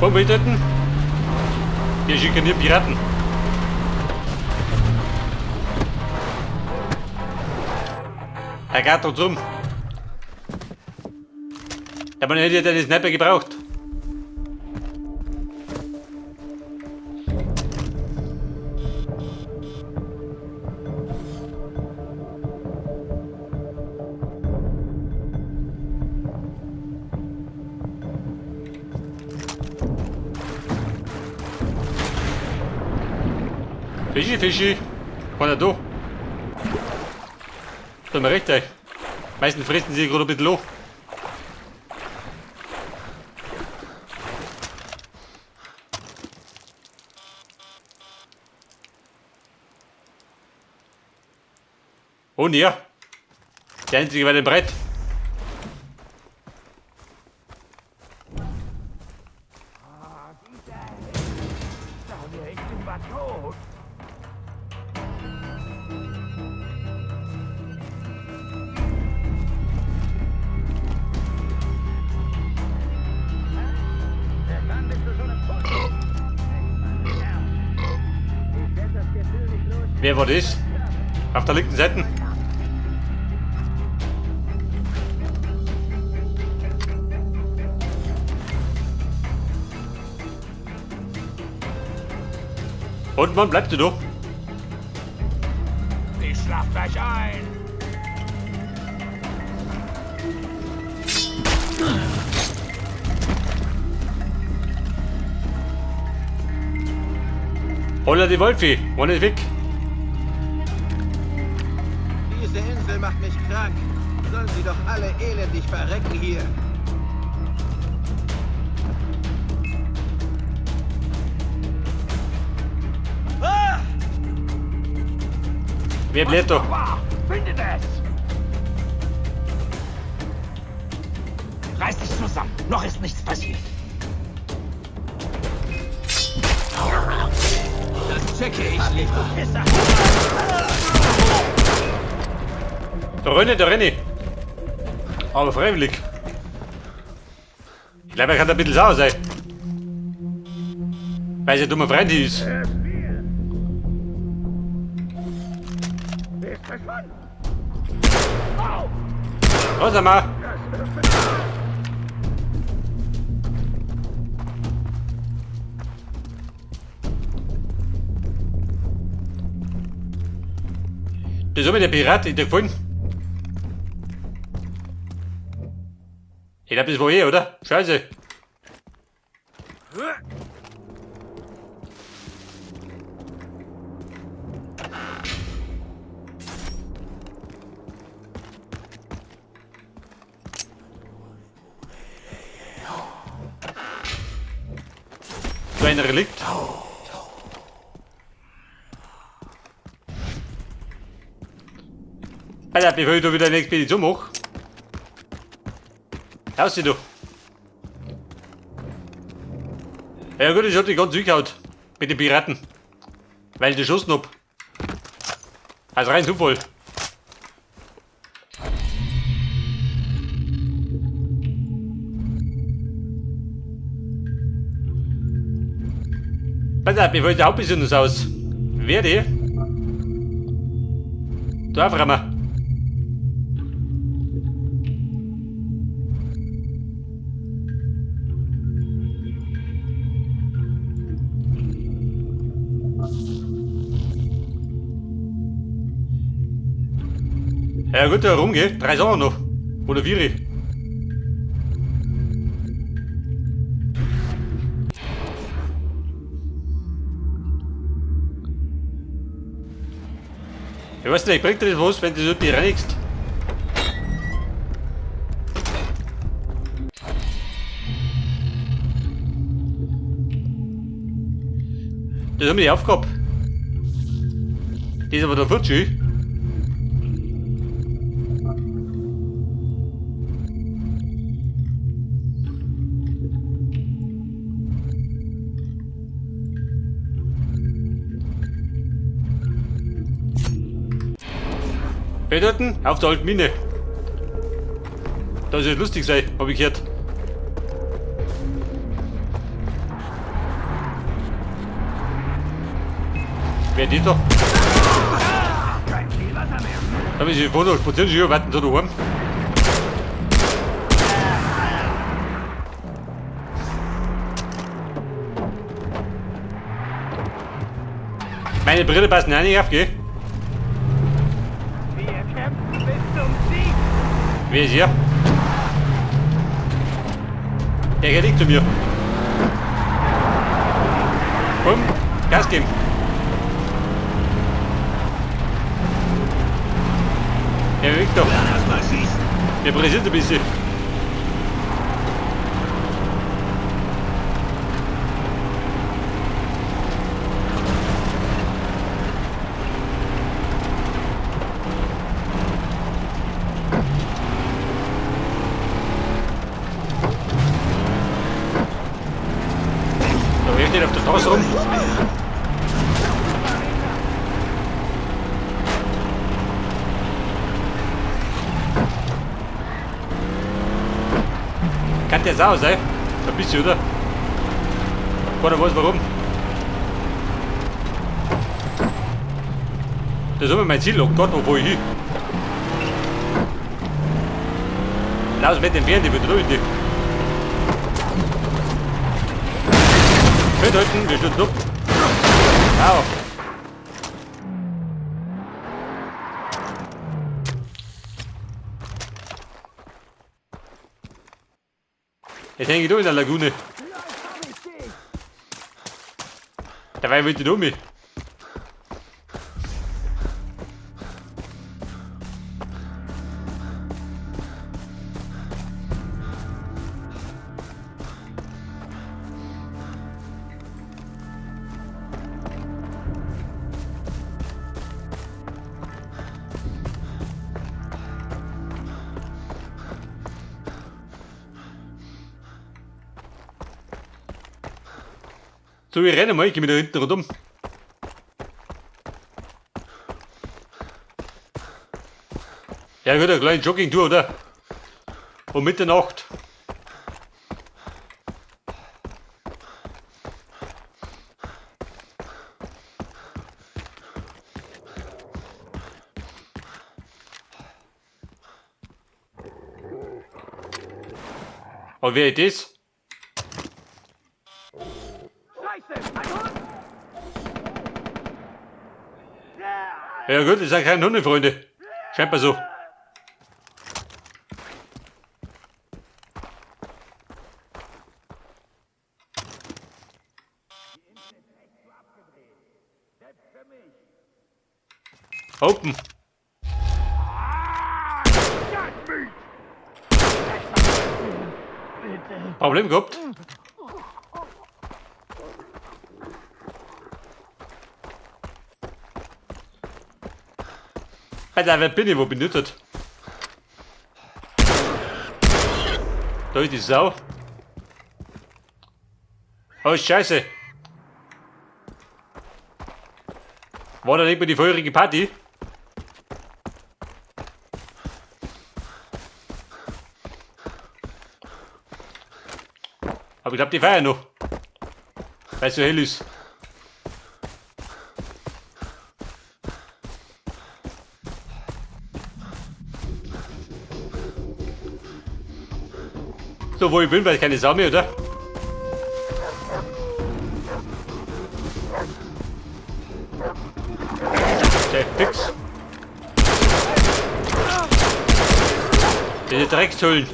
Wollen wir töten? Wir schikanieren Piraten. Er geht uns um. Der Mann hätte ja deine Sniper gebraucht. Fischi, Fischi. War da. Tut mir recht, ey. Meistens fressen sie gerade ein bisschen hoch. Und ja. Der einzige bei dem Brett. Wer war das? Auf der linken Seite. Und wann bleibst du da? Ich schlaf gleich ein. Holla die Wolfi, wann ist weg? Diese Insel macht mich krank. Sollen sie doch alle elendig verrecken hier. Wer bleibt da? Findet es! Reiß dich zusammen. Noch ist nichts passiert. Das checke ich lieber. Da renne, da renne. Aber freiwillig. Ich glaube, er kann ein bisschen sauer sein. Weil sein dummer Freund hier ist. Was einmal? Das ist mit der Pirat, ist dir gefallen? Ich glaube, das war eh, oder? Scheiße. So ein Relikt. Alter, bevor ich da wieder eine Expedition mache. Raus du. Ja gut, ich hab die ganz durchgehauen. Mit den Piraten. Weil ich die geschossen hab. Also rein Zufall. Pass auf, bevor ich die Hauptmission aus. Wer die? Da aufräumen. Ja gut, da rumgeht. 3 Sachen noch. Oder 4. Ich weiß nicht, bringt dir das was, wenn du so bereinigst? Das haben wir die Aufgabe. Die ist aber da futsch. Hey, dort, auf der alten Mine. Da soll es lustig sein, hab ich gehört. Wer die da? Da bin ich wohl spazieren, ich warten so daheim. Meine Brille passt auch nicht auf, gell? Wir kämpfen bis zum Sieg. Wer ist hier? Der geht nicht zu mir. Komm, Gas geben. Der bewegt doch. Der pressiert ein bisschen. Da wer steht auf der Straße rum? Kann der Sau sein? Ein bisschen, oder? Keiner weiß warum. Das ist immer mein Ziel. Oh Gott, wo fahr ich hin? Lass mit dem Pferd, die bedrohen die. Festhalten, wir stürzen ab. Au. Jetzt hänge ich da in der Lagune. Dabei will ich um mich. So, ich renne mal, ich geh wieder hinten rundum. Ja gut, eine kleine Jogging-Tour, oder? Um Mitternacht. Und wer ist das? Ja gut, das sind keine Hunde, Freunde. Scheint mal so. Open. Problem gehabt. Alter, wer bin ich, wo bin ich das? Da ist die Sau. Oh, Scheiße. War da nicht mehr die feurige Party? Aber ich glaub, die feiern noch. Weil es so hell ist. So, wo ich bin, weil ich keine Sau mehr, oder? Der fix. Diese Dreckshüllen.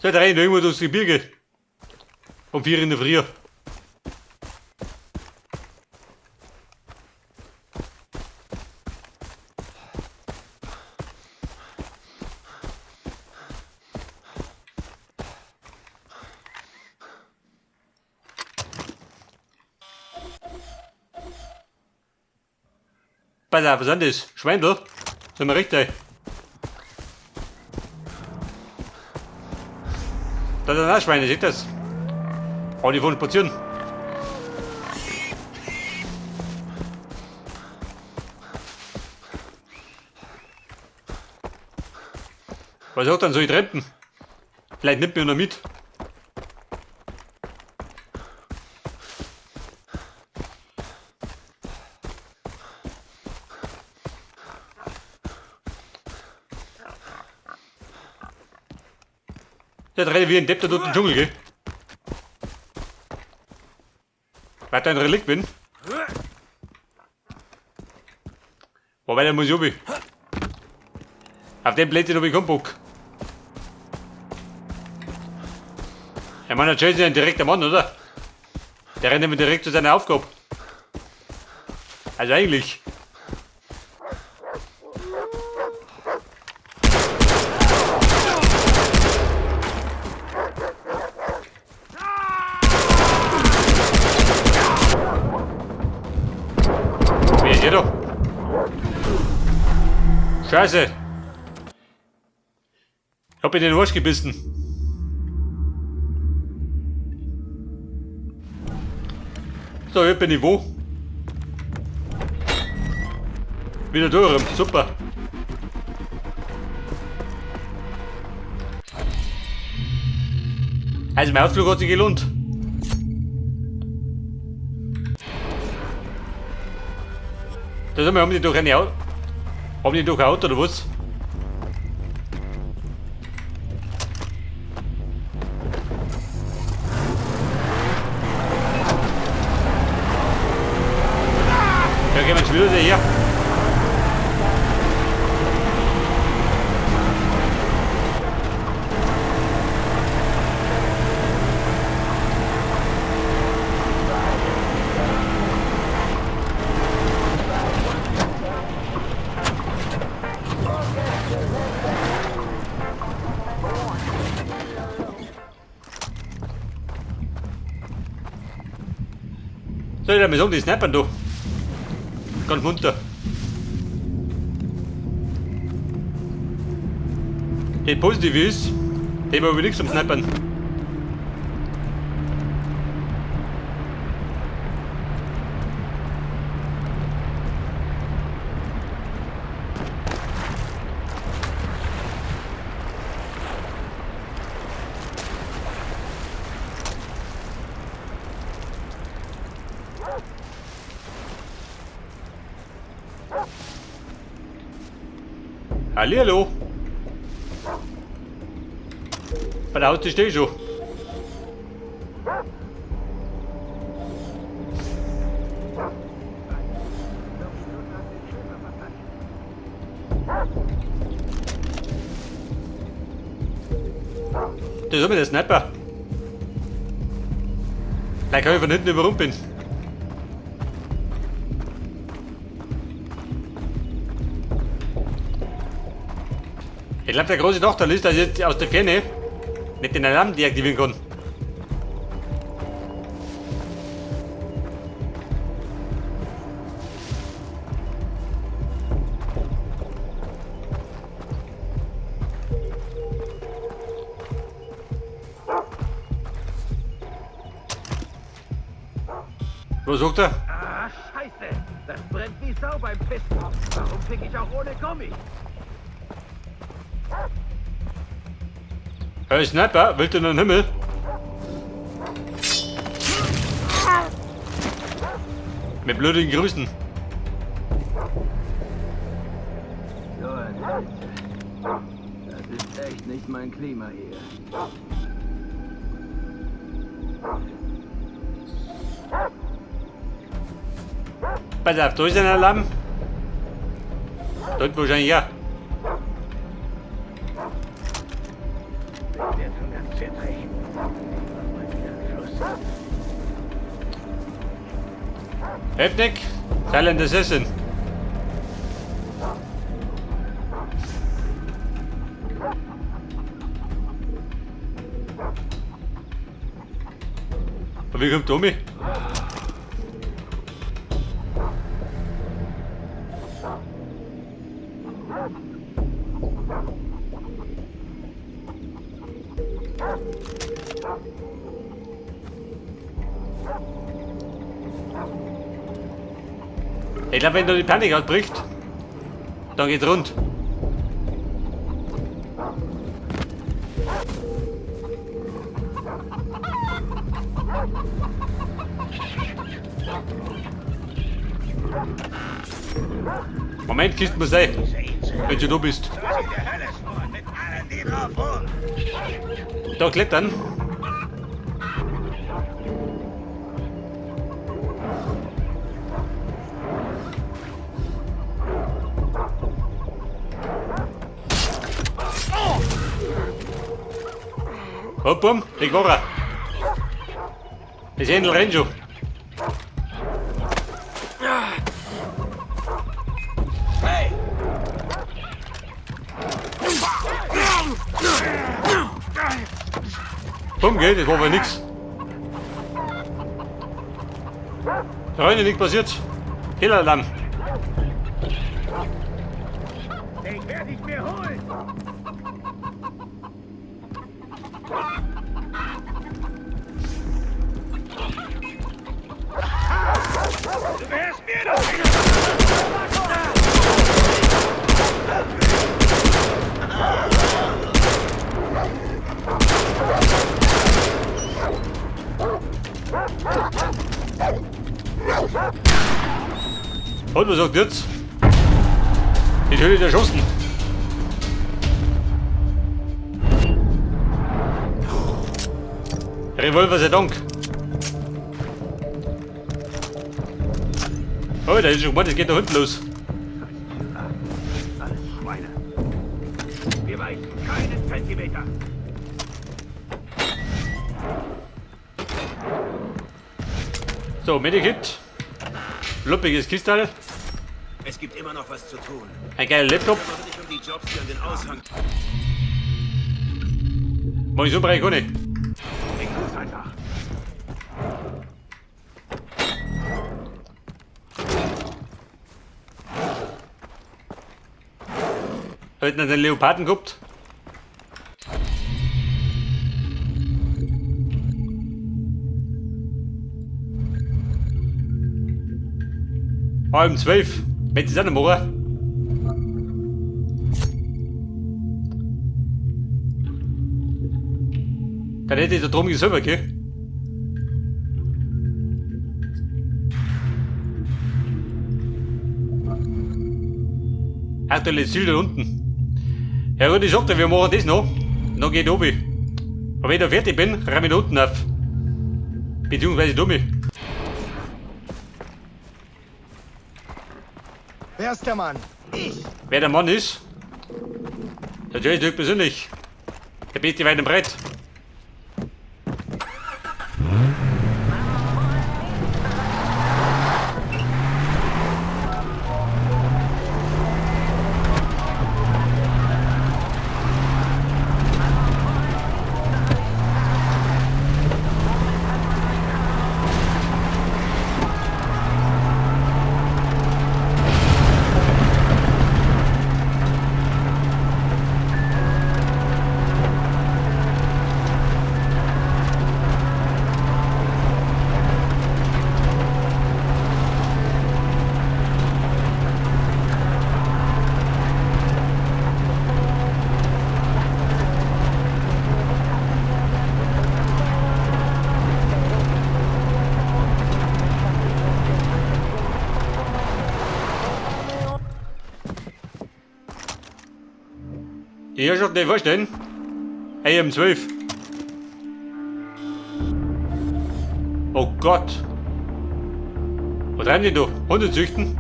So, da rein irgendwo durchs Gebirge. Um 4 in der Früh. Pass auf, was ist denn das? Schweindel? Sind wir richtig? Da sind auch Schweine, seht das? Aber die wollen spazieren. Was hat dann so ich trampen? Vielleicht nimmt mir noch mit. Der rennt wie ein Depp da durch den Dschungel, gell? Weiter ein Relikt bin. Wobei, der muss ich runter. Auf dem Blödsinn hab ich keinen Bock. Ich meine, der Jason ist ein direkter Mann, oder? Der rennt immer direkt zu seiner Aufgabe. Also eigentlich. Wer ist hier da? Scheiße! Ich hab in den Arsch gebissen. So, jetzt bin ich wo? Wieder durch, super. Also mein Ausflug hat sich gelohnt. Da sind wir, haben die durch eine haben die durch ein Auto oder was? Ja, gehen wir schon wieder her. Soll ich mal sagen, die snipern da. Ganz munter. Das Positive ist, dem habe ich nichts zum Snipern. Hallihallo. Bei der Haustür stehe ich schon. Das ist immer der Sniper. Vielleicht kann ich von hinten überrumpeln. Ich glaube, der große Nachteil ist, dass ich jetzt aus der Ferne nicht den Alarm deaktivieren kann. Was sagt er? Ah, scheiße! Das brennt wie Sau beim Pissen. Warum pick ich auch ohne Gummi? Hey Sniper, willst du in den Himmel? Mit blödigen Grüßen. So eine Hitze. Das ist echt nicht mein Klima hier. Pass auf, da ist ein Alarm. Dort wahrscheinlich ja. Ich werde schon ganz zittrig. Ich mach mal wieder Schluss. Heftig. Silent Assassin. Und wie kommt Tommy? Ich glaube, wenn da die Panik ausbricht, dann geht's rund. Moment, Kisten muss sein, wenn du da bist. Da klettern. Hopp, bumm, ich war er. Das Händel rennt schon. Hey! Bumm, gell, das war aber nix. Freunde, nichts passiert. Fehlalarm. Den werde ich mir holen! Du gehörst mir doch! Und was sagt jetzt? Die Höhle erschossen. Revolver sei Dank. Oh, da ist schon gemeint, es geht da hinten los. Alles Schweine. Wir weichen keinen Zentimeter. So, Medikit. Luppiges Kistal. Es gibt immer noch was zu tun. Ein geiler Laptop. Kümmere dich um die Jobs, die an den Aushang. Mach ich so Bereich ohne. Ich tu's einfach. Hätten wir den Leoparden gehabt. 11:30. Wenn sie es auch noch machen. Dann hätte ich da drum selber, okay? Aktuelles Ziel da unten. Ja gut, ich sagte, wir machen das noch. Dann geht oben. Aber wenn ich da fertig bin, räume ich da unten auf. Beziehungsweise dumme. Wer ist der Mann? Ich! Wer der Mann ist? Natürlich nicht persönlich. Der beste weit und breit. Die Herrschaft nicht vorstellen. Hey, um 12. Oh Gott. Was treiben die da? Hunde züchten?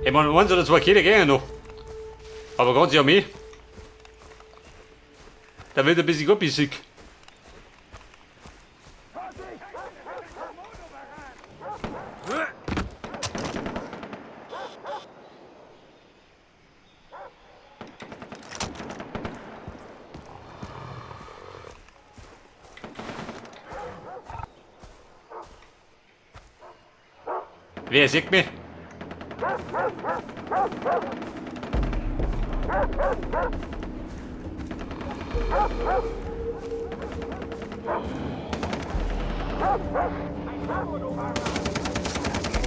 Ich meine, 1 oder 2 Kilo gehen ja noch. Aber ganz ja mehr. Da wird ein bisschen bissig. Wer sieht mich?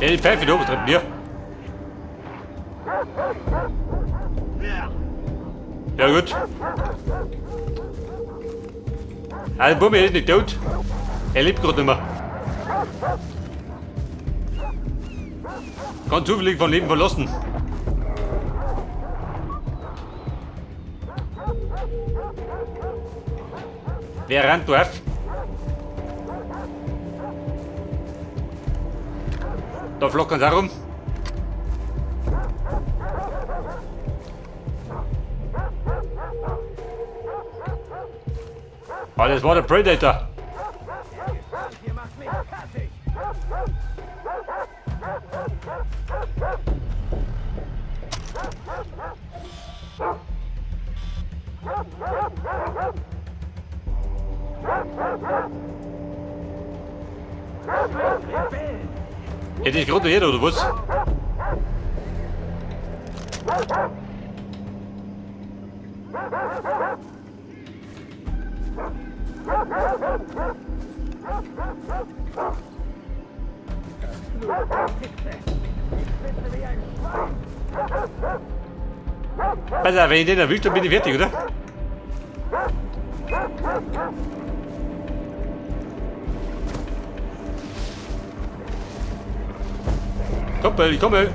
Ja, die Pfeife da oben drin, ja. Ja gut. Also Bummi ist nicht tot. Er lebt gerade nicht mehr. Ganz zufällig von Leben verlassen. Wer rennt da auf? Da flockern sie auch rum. Ah, das war der Predator. Hier macht mich fertig. Hätte ich gerade jeder, oder was? Pass auf, wenn ich den erwischt, dann bin ich fertig, oder? Kumpel, ich komme.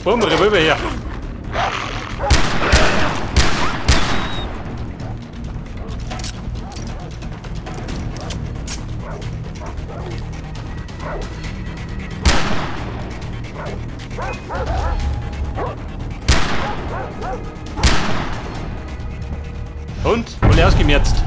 Bumm, Revolver her. Und? Alle ausgemerzt.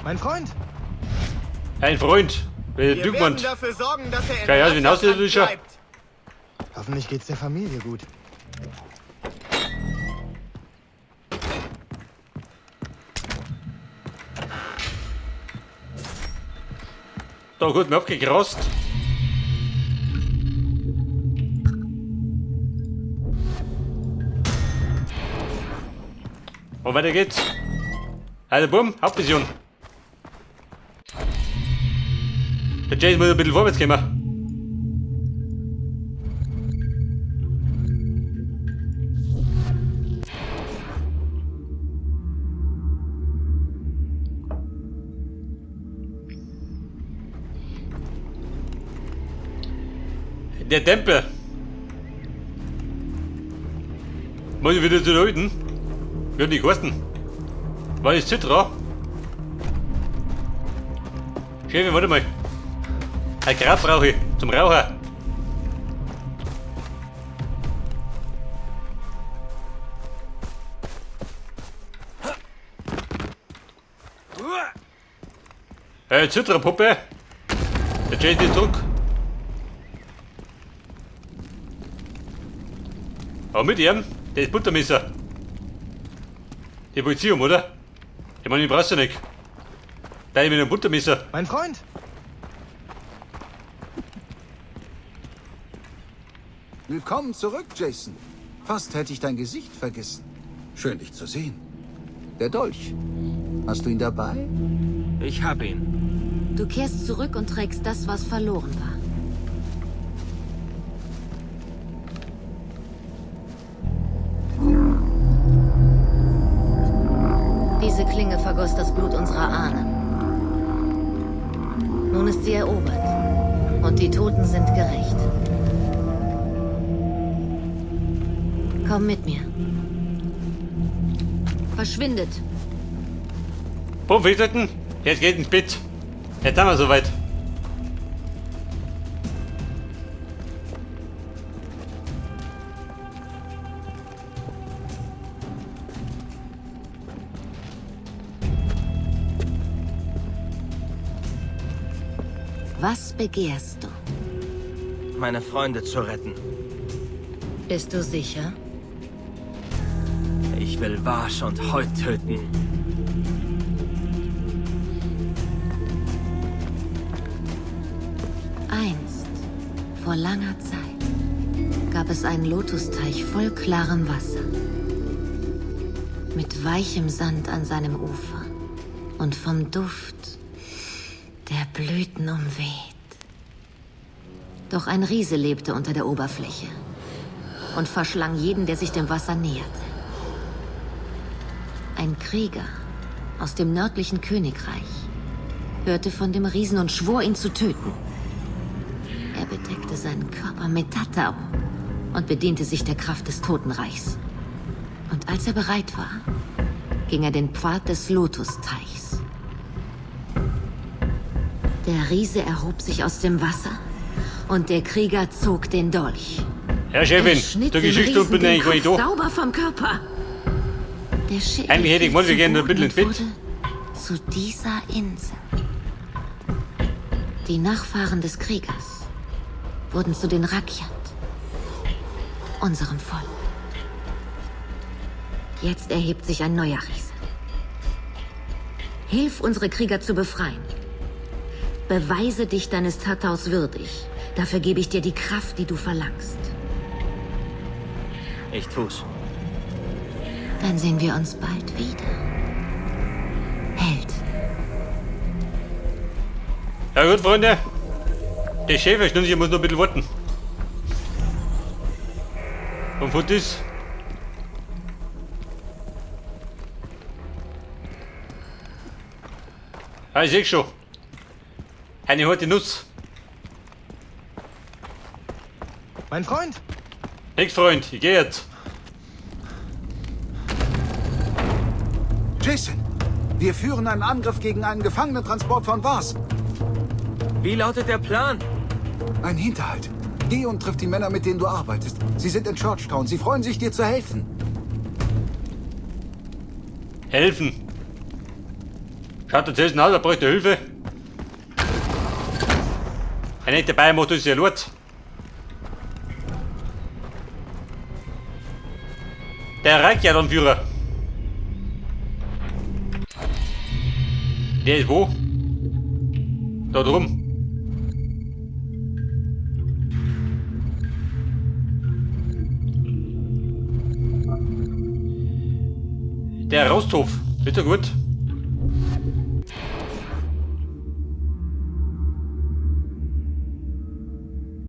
Mein Freund! Ein Freund. Wir Der werden Dugmund. dafür sorgen, dass er in Geil, also wie ein Rattachland Außerirdischer. bleibt. Hoffentlich geht's der Familie gut. Da gut, mir abgegrast. Und weiter geht's. Also bumm, Hauptmission. Der Jason muss ein bisschen vorwärts kommen. Der Tempel. Muss ich wieder zu Leuten? Wie hat die kosten? War das Citra? Chef, warte mal. Ein Grab brauche ich zum Rauchen. Citra-Puppe. Der Jason ist zurück. Aber mit ihm, der ist Buttermesser. Die Polizei um, oder? Ich meine, ich brauchst du nicht. Da mit einem Buttermesser. Mein Freund! Willkommen zurück, Jason. Fast hätte ich dein Gesicht vergessen. Schön, dich zu sehen. Der Dolch. Hast du ihn dabei? Ich hab ihn. Du kehrst zurück und trägst das, was verloren war. Diese Klinge vergoss das Blut unserer Ahnen. Nun ist sie erobert. Und die Toten sind gerecht. Komm mit mir. Verschwindet. Bumm, Fischletten. Jetzt geht ins Bett. Jetzt haben wir soweit. Was begehrst du? Meine Freunde zu retten. Bist du sicher? Ich will Vash und Hoyt töten. Einst, vor langer Zeit, gab es einen Lotusteich voll klarem Wasser. Mit weichem Sand an seinem Ufer und vom Duft der Blüten umweht. Doch ein Riese lebte unter der Oberfläche und verschlang jeden, der sich dem Wasser näherte. Ein Krieger aus dem nördlichen Königreich hörte von dem Riesen und schwor, ihn zu töten. Er bedeckte seinen Körper mit Tatau und bediente sich der Kraft des Totenreichs. Und als er bereit war, ging er den Pfad des Lotusteichs. Der Riese erhob sich aus dem Wasser und der Krieger zog den Dolch. Herr Chefin, Er schnitt der dem Geschichte Riesen bin den ich eigentlich gar Kopf nicht da. sauber vom Körper. Der Schädel Eigentlich hätte ich fiel gewollt, wir zu gehen ein Boden bisschen ins und Bett. wurde zu dieser Insel. Die Nachfahren des Kriegers wurden zu den Rakyat, unserem Volk. Jetzt erhebt sich ein neuer Riese. Hilf, unsere Krieger zu befreien. Beweise dich deines Tataus würdig. Dafür gebe ich dir die Kraft, die du verlangst. Ich tu's. Dann sehen wir uns bald wieder. Held. Ja gut, Freunde. Der Chef ist ich muss noch ein bisschen warten. Und von das. Ah, ich seh schon. Eine harte Nuss. Mein Freund! Nix, Freund, ich geh jetzt. Jason, wir führen einen Angriff gegen einen Gefangenentransport von Vars. Wie lautet der Plan? Ein Hinterhalt. Geh und triff die Männer, mit denen du arbeitest. Sie sind in Churchtown. Sie freuen sich, dir zu helfen. Helfen. Schaut der Jason aus, er bräuchte Hilfe. Wenn nicht dabei macht uns ja Lurt. Der Rakyat-Anführer. Der ist wo? Da drum. Der Rosthof. Bitte gut.